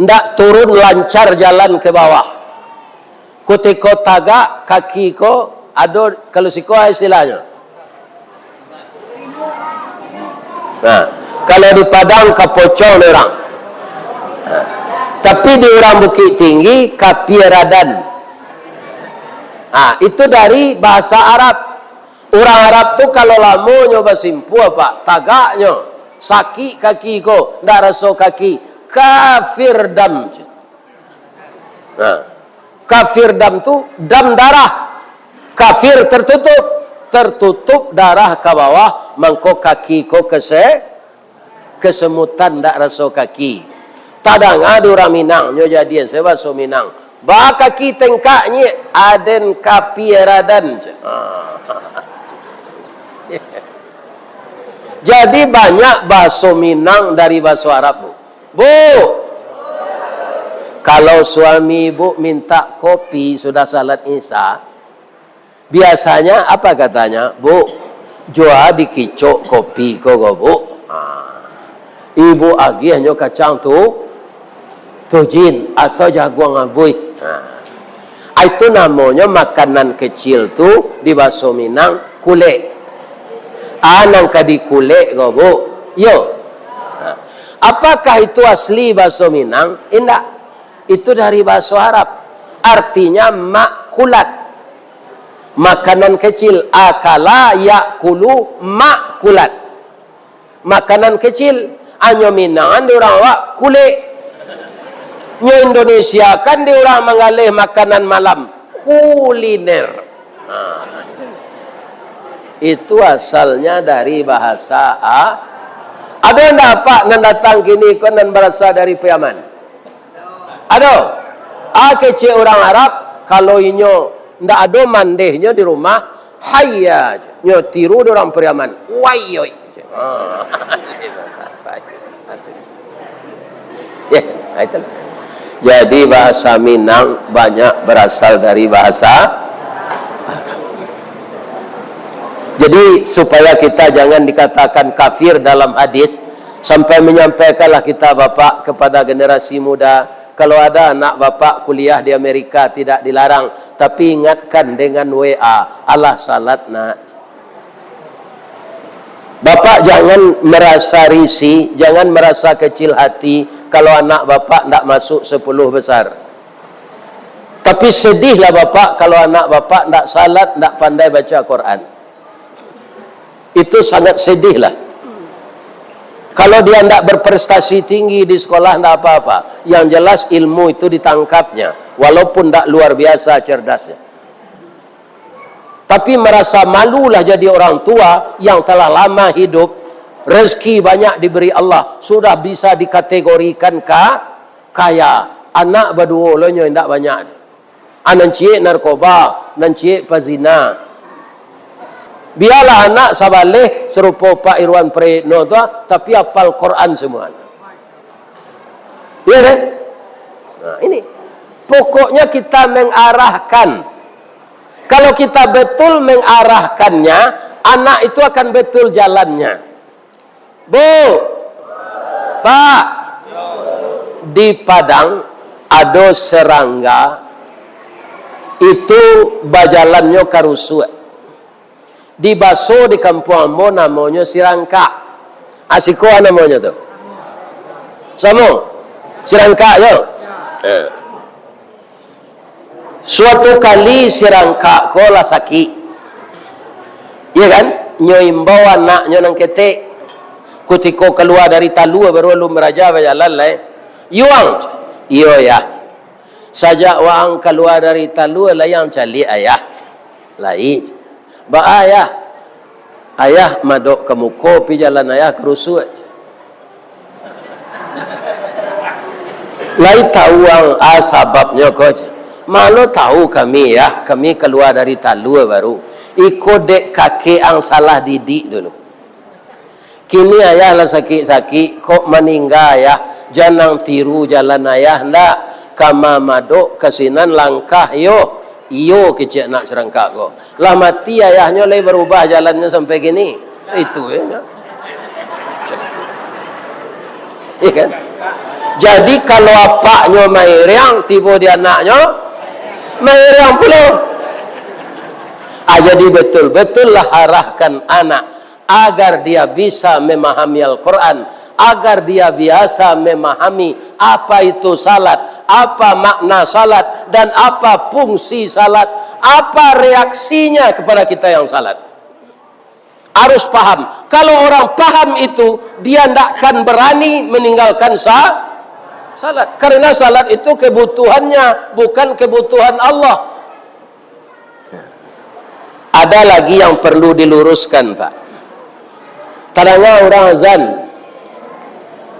ndak turun lancar jalan ke bawah. Kutiko tagak, kaki ko ado, kalau siko istilahnyo. Nah, kalau di Padang kapocong dek urang. Nah, tapi di urang Bukittinggi, kapie radan. Nah, itu dari bahasa Arab. Urang Arab tu kalau lamonyo basimpuah, Pak, tagaknyo, sakik kaki ko, ndak raso kaki, kafir dam. Nah, kafir dam tu, dam darah. Kafir tertutup, tertutup darah ka bawah, mangko kaki ko kese-, kesemutan, ndak raso kaki. Tadanga di urang Minang, nyo jadian se bahaso Minang. Ba kaki tengkak nyek, aden kapie radan. Ah. Jadi banyak bahaso Minang dari bahaso Arab, Bu. Bu, kalau suami ibu minta kopi sudah salat Isya, biasanya apa katanya, "Bu, jua dikicok kopi ko, ko, Bu." Ah. Ibu agiahnyo kacang tu, tujin atau jaguang abuih. Ah. Itu namonyo makanan kecil tu di bahaso Minang, kulek. Ah, nan ka dikulek ko, Bu. Yo. Ah. Apakah itu asli bahaso Minang? Indak. Itu dari bahaso Arab. Artinya makulat. Makanan kecil. Akala yakulu makulat. Makanan kecil. Anyo Minangan di urang awak, kulek. Nyo Indonesiakan di urang manggaleh makanan malam. Kuliner. Nah, itu asalnya dari bahasa A-, ado ndak apak nan datang kini ko nan barasa dari Piaman? Ado. A kecek urang Arab, kalau inyo ndak ado mandehnyo di rumah, "Hayya," nyo tiru di urang Piaman. "Wai, oi." Ah. Ya, itulah. Jadi bahasa Minang banyak berasal dari bahasa Arab. Jadi supaya kita jangan dikatakan kafir dalam hadis, sampai menyampaikanlah kita, Bapak, kepada generasi muda, kalau ada anak Bapak kuliah di Amerika, tidak dilarang, tapi ingatkan dengan W A, "Alah salat, Nak." Bapak jangan merasa risih, jangan merasa kecil hati kalau anak bapak ndak masuk sepuluh besar. Tapi sedihlah bapak kalau anak bapak ndak salat, ndak pandai baca Quran. Itu sangat sedihlah. Kalau dia ndak berprestasi tinggi di sekolah, ndak apa-apa. Yang jelas ilmu itu ditangkapnya, walaupun ndak luar biasa cerdasnya. Tapi merasa malulah jadi orang tua yang telah lama hidup, rezeki banyak diberi Allah, sudah bisa dikategorikan ka-, kaya. Anak baduo lo nyo indak banyak. Nan ciek narkoba, nan ciek pazina. Bialah anak sabaleh sarupo Pak Irwan Prayitno tu, tapi apal Quran semua. Ya kan? Nah, ini. Pokoknya kita mengarahkan. Kalau kita betul mengarahkannya, anak itu akan betul jalannya. Bu, Pak, di Padang ado serangga itu bajalannyo karusuak. Di baso di kampuang ambo namonyo sirangkak. Asiko namonyo tu. Samo? Sirangkak yo? Eh. Suatu kali sirangkak ko lah sakik. Iya kan? Nyo imbau anaknyo nan ketek. Kutiko kalua dari talua baru alun baraja bajalan lai. "Yuang." "Iyo, Yah." "Sajak waang kalua dari talua, lai ang caliak ayah?" "Lai." "Baa, Yah?" "Ayah madok ka muko, pi jalan ayah karusuak." "Lai tahu ang a sababnyo ko?" "Malo tahu kami, Yah, kami kalua dari talua baru. Iko dek kakek ang salah didik dulu. Kini ayah lah sakik-sakik, kok maningga ayah, jan ang tiru jalan ayah ndak, ka mamadok ka sinan langkah yo." "Iyo," kecek anak sirangkak ko. "Lah mati ayahnyo, lai barubah jalannyo sampai kini." Itu yo. Iya kan? Jadi kalau apaknyo mairiang, tibo di anaknyo, mairiang pulo. Ah, jadi betul-betullah arahkan anak agar dia bisa memahami Al-Quran, agar dia biasa memahami apa itu salat, apa makna salat, dan apa fungsi salat, apa reaksinya kepada kita yang salat. Harus paham. Kalau orang paham itu, dia ndak akan berani meninggalkan sa-, salat. Karena salat itu kebutuhannya, bukan kebutuhan Allah. Ada lagi yang perlu diluruskan, Pak. Tadanga urang azan.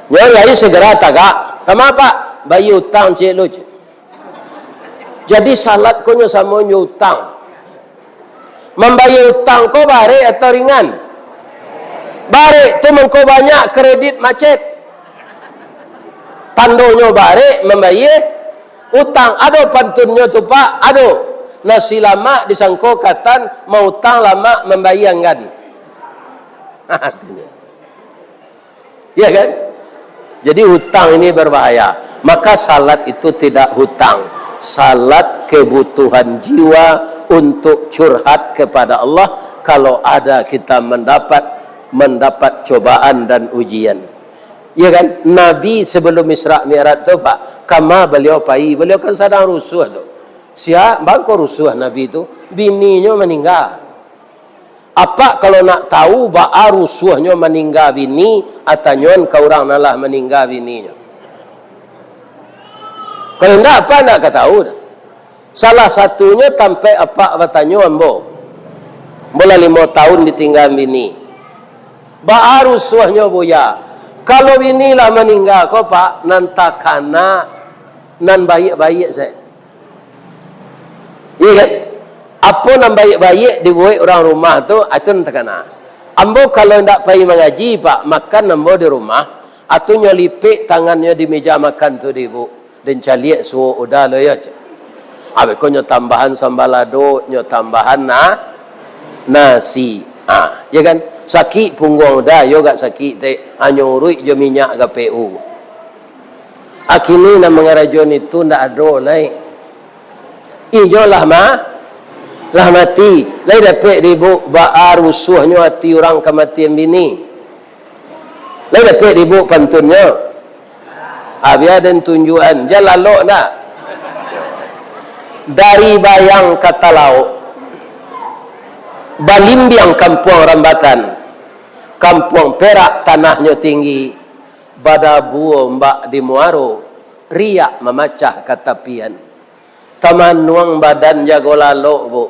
Nyo lai segera tagak. "Kama, Pak?" "Bayia utang ciek lu." Jadi salat ko nyo samo nyo utang. Mambayia utang ko barek atau ringan? Barek, tu mangko banyak kredit macet. Tandonyo barek mambayia utang. Ado pantunnyo tu, Pak? Ado. Nasi lamak disangko katan, mautang lamak mambayia anggan. Artinyo. Ya kan? Jadi hutang ini berbahaya. Maka salat itu tidak hutang. Salat kebutuhan jiwa untuk curhat kepada Allah kalau ada kita mendapat, mendapat cobaan dan ujian. Ya kan? Nabi sebelum Isra Mi'raj tu, Pak, kama beliau pai, beliau kan sadang rusuh tu. Sia, bangko rusuh Nabi tu, bininyo maningga. Apak kalau nak tahu baa rusuahnyo maningga bini, atanyoan ka urang nan lah maningga bininyo. Kalau indak, apak indak ka tahu doh. Salah satunyo tampek apak batanyo ambo. Ambo lah limo tahun ditinggaan bini. Baa rusuahnyo, Buya? Kalau bini lah maningga ko, Pak, nan takana nan baiak-baiak sajo. Iya kan? Apo nan baiak-baiak dibuek urang rumah tu, itu nan takana. Ambo kalau indak pai mangaji, Pak, makan ambo di rumah, atau nyo lipek tangannyo di meja makan tu di ibu, den caliak suok udah lo yo, cek. Abih ko nyo tambahan sambal lado, nyo tambahan na-, nasi. Ah, ya kan? Sakik pungguang udah, yo gak sakik, tek. Hanyo uruik jo minyak gapek u. Ah, kini nan mangarajoan itu ndak ado lai. Inyo lah ma-, Lah mati, lai dapek dek ibuk baa rusuahnyo ati urang kamatian bini? Lai dapek dek ibuk pantunnyo? Ah, bia den tunjuakan, jan lalok ndak? Dari Bayang ka Talauk, balimbiang Kampuang Rambatan, Kampuang Perak tanahnyo tinggi, badabua ombak di muaro, riak mamacah ka tapian. Tamanuang badan jago lalok, Buk.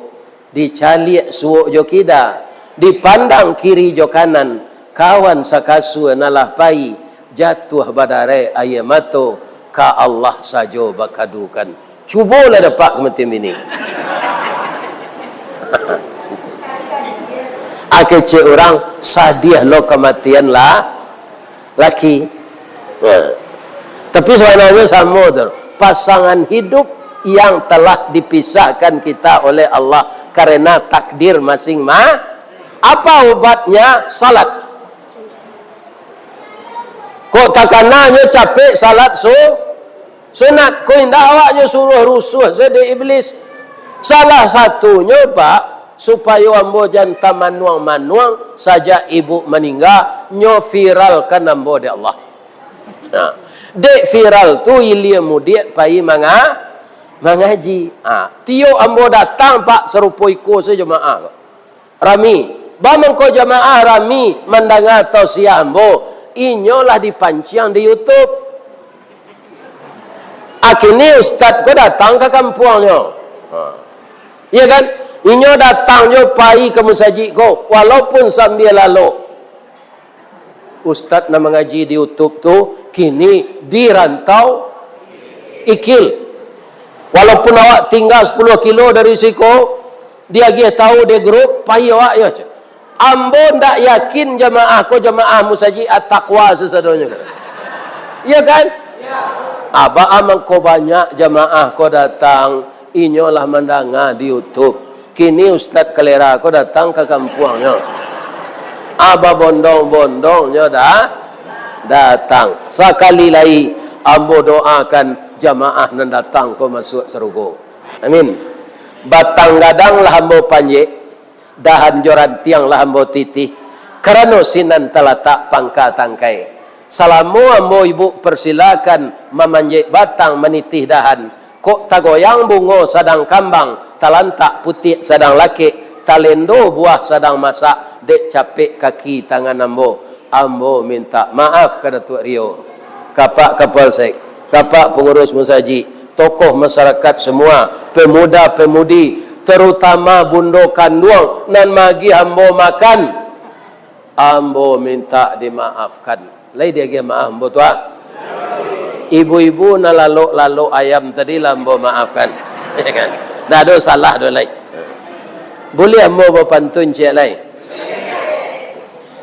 Dicaliak suok jo kida, dipandang kiri jo kanan, kawan sakasua nan lah pai, jatuah badarek aia mato, ka Allah sajo bakadukan. Cubolah dapek kamatian bini. Ah, kecek urang, sadiah lo kamatian lah laki. Nah. Tapi sabananyo samo tu. Pasangan hidup yang telah dipisahkan kita oleh Allah karena takdir masing-ma-, apa obatnya? Salat. Kok takananyo capek salat su-, sunat? Kok indak, awaknyo suruah rusuah sajo dek iblis. Salah satunyo, Pak, supayo ambo jan tamanuang-manuang sajak ibuk maningga, nyo viralkan ambo dek Allah. Nah, dek viral tu ilia mudiak pai manga-, mangaji. Ah, tiok ambo datang, Pak, sarupo iko sajo jamaah ko. Rami. Ba mangko jamaah rami mandanga tausiah ambo, inyo lah dipanciang di YouTube. Akini ustaz ko datang ka kampuangnyo. Ha. Iya kan? Inyo datang jo pai ka musajik ko, walaupun sambia lalok. Ustaz nan mangaji di YouTube tu kini di Rantau Ikil. Walaupun awak tingga sapuluah kilo dari siko, diagiah tahu di grup, pai awak yo. Ambo ndak yakin jamaah ko jamaah musajik At-Taqwa sasadonyo. Iya kan? Abah mangko banyak jamaah ko datang, inyo lah mandanga di YouTube. Kini Ustaz Kalera ko datang ka kampuangnyo. Ah, babondong-bondongnyo dah datang. Sakali lai, ambo doakan jamaah nan datang ko masuak sarugo. Amin. Batang gadang lah ambo panjek, dahan jo rantiang lah ambo titih, karano sinan talatak pangka tangkai. Salamo ambo ibuk persilakan mamanjek batang, manitih dahan, kok tagoyang bungo sadang kambang, talantak putiak sadang lakek, talendo buah sadang masak, dek capek kaki tangan ambo, ambo mintak maaf ka Datuak Rio, ka Pak Kapolsek, ka Pak Pangurus Musajik, tokoh masyarakat semua, pemuda-pemudi, terutama bundo kanduang nan maagiah ambo makan. Ambo mintak dimaafkan. Lai diagiah maaf ambo tu, ah? Ibu-ibu nan lalok-lalok ayam tadi lah ambo maafkan. Ndak ado salah doh lai. Buliah ambo bapantun ciek lai?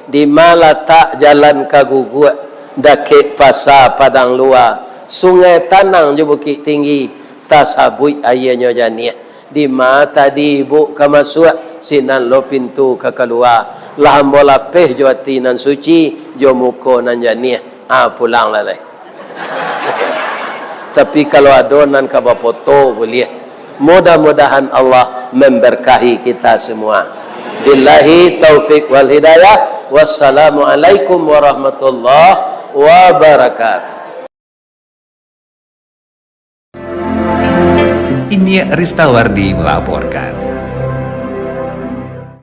Dima latak jalan ka Guguak, dakek pasa Padang Lua, Sungai Tanang jo Bukik Tinggi, tasabuik aianyo janiah. Dima tadi ibuk ka masuak, sinan lo pintu ka kalua. Lah ambo lapeh jo ati nan suci, jo muko nan janiah. Ah, pulanglah lai. Tapi kalau ado nan ka bafoto, buliah. Mudah-mudahan Allah memberkahi kita semua. Billahi taufik wal hidayah. Wassalamualaikum warahmatullahi wabarakatuh. Iniak Ristawardi melaporkan.